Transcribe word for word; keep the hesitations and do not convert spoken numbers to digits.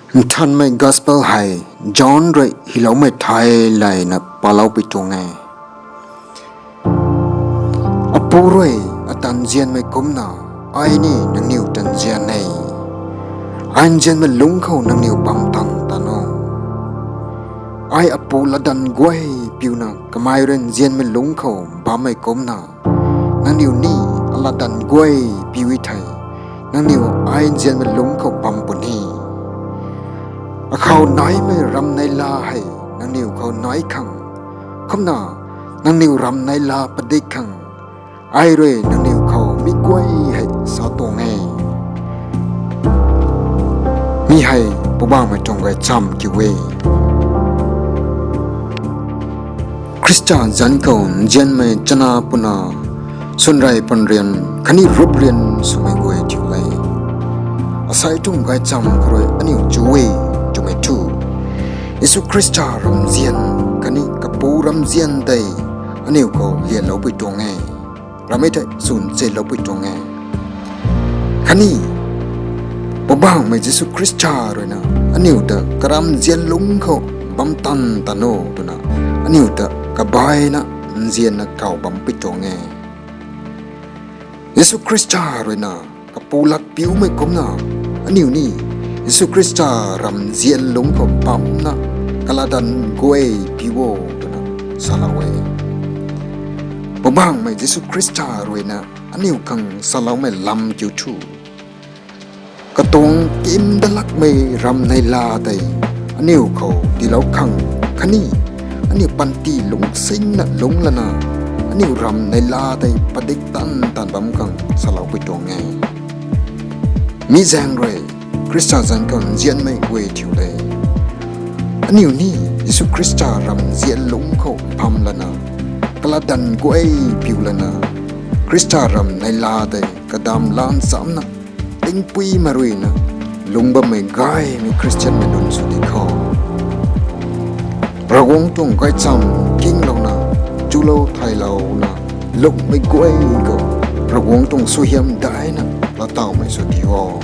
Nthanmei Gospel hei John rui hyloumei thei layna paloupui tuang e. Apu rui ata nzianmei kumcna, ai ni nangniw ta nzian e. Ai nzianmei lungc khou nangniw bam tan tan o. Ai Apu latdanv guay piuna kamei rui nzianmei lungc khou bammei kumcna, nangniw ni alatdanv guay piu e thei, nangniw ai nzianmei lungc khou bam puni. Akhou naimei ramneila hei nangniw khou nai khang, kumna nangniw ramneila padik khang, ai rui nangniw khou mi guay hei sa tuang e. Mi hei Poubauhmei tuang gaychamv kiu e. Khrista zanc khou nzianmei chana puna, swnrei panrian khatni ruprian swmei guay thiu le. Asei tuang gaychamv khou rui aniu chu e twmei thu, Jisu Khrista ramzian khatni Kapu ramzian tei aniu khou lianloupui tuang e. Ramei tei swn chenloupui tuang e. Khatni Poubauhmei Jisu Khrista ruina aniu ta karamzian lungc khou bam tan tan o twna aniu ta kabaina nzianna kaw bampui tuang e. Jisu Khrista ruina kapu lat piumei kumcna, aniu ni Jisu Khrista ramzian lungc khou bamna kalatdanv guay piu o twna salou e. Poubauhmei Jisu Khrista ruina aniu khang saloumei lam kiu thu, katuang kim dalakmei ramneila tei aniu khou tiilou khang khatni aniu panty lungcsingna lungc lana aniu ramneila tei padik tan tan bam khang saloupui tuang e. Mi zaeng rui Khrista zanc khou nzianmei guay thiu le. Aniu ni Jisu Khrista ramzian lungc khou bam lana, kalatdanv guay piu lana, Khrista ramneila tei kadam lan chamcna, tingpuimei ruina lungc bammei gaymei Khristianmei nunc sw di khou, Ravguangc tuang gaychamv kinglouna, chulou thaylouna lungmei guay khou Ravguangc tuang suaihiam daina laatawmei sw di o.